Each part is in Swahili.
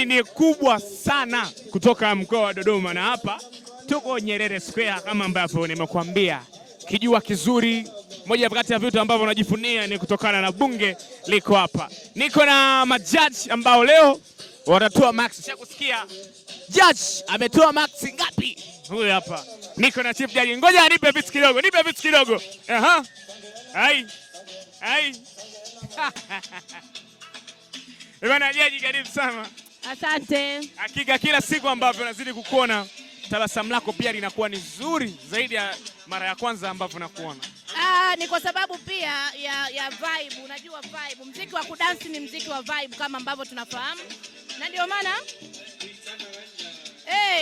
Hii ni kubwa sana kutoka mkoa wa Dodoma, na hapa tuko Nyerere Square kama ambavyo nimekuambia, kijua kizuri. Moja kati ya vitu ambavyo najivunia ni kutokana na bunge liko hapa. Niko na majaji ambao leo watatoa marks. Shakusikia judge ametoa marks ngapi? Huyu hapa niko na chief judge. Ngoja nipe vitu kidogo, nipe vitu kidogo. Aha. Ai. Ai. Bwana jaji, karibu sana. Asante. Hakika kila siku ambavyo nazidi kukuona tabasamu lako pia linakuwa ni zuri zaidi ya mara ya kwanza ambavyo nakuona. Ah, ni kwa sababu pia ya vibe. Unajua vibe, mziki wa kudansi ni mziki wa vibe kama ambavyo tunafahamu, na ndio maana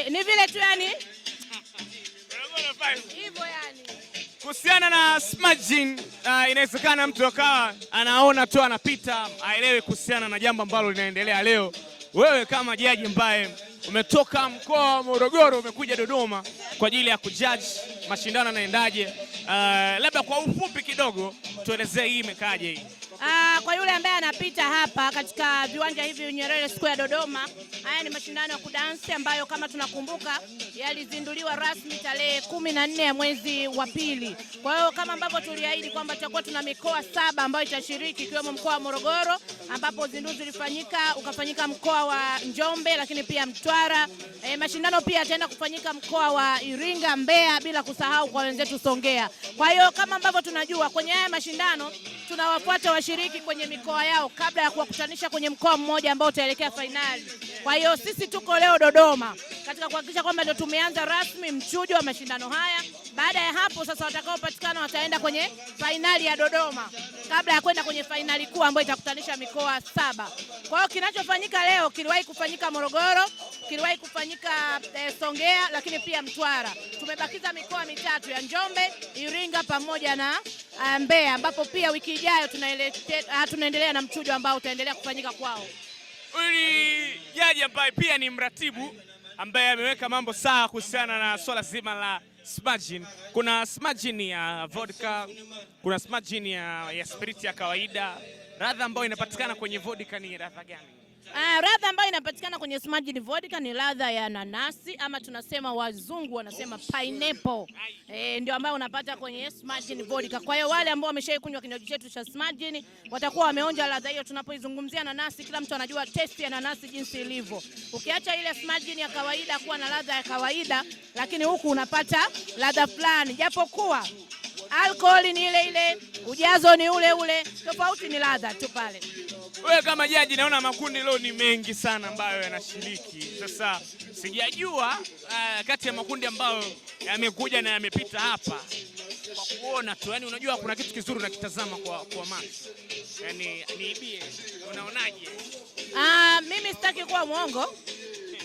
ni vile tu yani hivyo yani. Kuhusiana na smudging, inawezekana mtu akawa anaona tu anapita aelewe kuhusiana na jambo ambalo linaendelea leo. Wewe kama jaji ambaye umetoka mkoa wa Morogoro umekuja Dodoma kwa ajili ya kujudge mashindano yanaendaje, labda kwa ufupi kidogo tuelezee hii imekaaje hii? Ah, kwa yule ambaye anapita hapa katika viwanja hivi Nyerere Square Dodoma, haya ni mashindano ya kudansi ambayo kama tunakumbuka yalizinduliwa rasmi tarehe 14 ya mwezi wa pili. Kwa hiyo kama ambavyo tuliahidi kwamba tutakuwa tuna mikoa saba ambayo itashiriki ikiwemo mkoa wa Morogoro ambapo uzinduzi ulifanyika ukafanyika mkoa wa Njombe, lakini pia Mtwara. Mashindano pia yataenda kufanyika mkoa wa Iringa, Mbeya, bila kusahau kwa wenzetu Songea. Kwa hiyo kama ambavyo tunajua kwenye haya mashindano tunawafuata washiriki kwenye mikoa yao kabla ya kuwakutanisha kwenye mkoa mmoja ambao utaelekea fainali. Kwa hiyo sisi tuko leo Dodoma katika kuhakikisha kwamba ndio tumeanza rasmi mchujo wa mashindano haya. Baada ya hapo sasa, watakaopatikana wataenda kwenye fainali ya Dodoma kabla ya kwenda kwenye fainali kuu ambayo itakutanisha mikoa saba. Kwa hiyo kinachofanyika leo kiliwahi kufanyika Morogoro, kiliwahi kufanyika Songea, lakini pia Mtwara. Tumebakiza mikoa mitatu ya Njombe, Iringa pamoja na Mbeya, ambapo pia wiki ijayo tunaendelea na mchujo ambao utaendelea kufanyika kwao. Huyu ni jaji ambaye pia ni mratibu ambaye ameweka mambo sawa kuhusiana na swala zima la smudging. Kuna smudging ya vodka, kuna smudging ya spirit ya kawaida. Ladha ambayo inapatikana kwenye vodka ni ladha gani? Ah, ladha ambayo inapatikana kwenye smudged vodka ni ladha ya nanasi ama tunasema wazungu wanasema pineapple. Ndio ambayo unapata kwenye smudged vodka. Kwa hiyo wale ambao wameshaikunywa kinywaji chetu cha smudged watakuwa wameonja ladha hiyo. Tunapoizungumzia nanasi, kila mtu anajua taste ya nanasi jinsi ilivyo. Ukiacha ile smudged ya kawaida kuwa na ladha ya kawaida, lakini huku unapata ladha fulani, japokuwa alcohol ni ile ile, ujazo ni ule ule, tofauti ni ladha tu pale. Wewe kama jaji, naona makundi leo ni mengi sana ambayo yanashiriki. Sasa sijajua kati ya makundi ambayo yamekuja na yamepita hapa kwa kuona tu, yani unajua kuna kitu kizuri unakitazama kwa macho, yani niibie, unaonaje? Ah, mimi sitaki kuwa mwongo.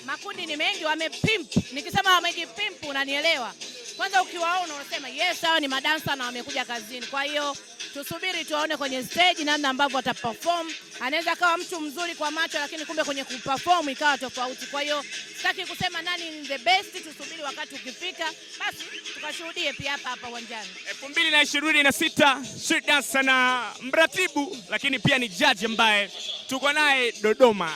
Makundi ni mengi, wamepimp. Nikisema wamejipimp unanielewa. Kwanza ukiwaona unasema yes, hao ni madansa na wamekuja kazini. Kwa hiyo tusubiri tuwaone kwenye stage namna ambavyo wataperform. Anaweza kawa mtu mzuri kwa macho, lakini kumbe kwenye kuperform ikawa tofauti. Kwa hiyo sitaki kusema nani ni the best, tusubiri wakati ukifika, basi tukashuhudie pia hapa hapa uwanjani. 2026 Street Dancer na mratibu lakini pia ni judge ambaye tuko naye Dodoma.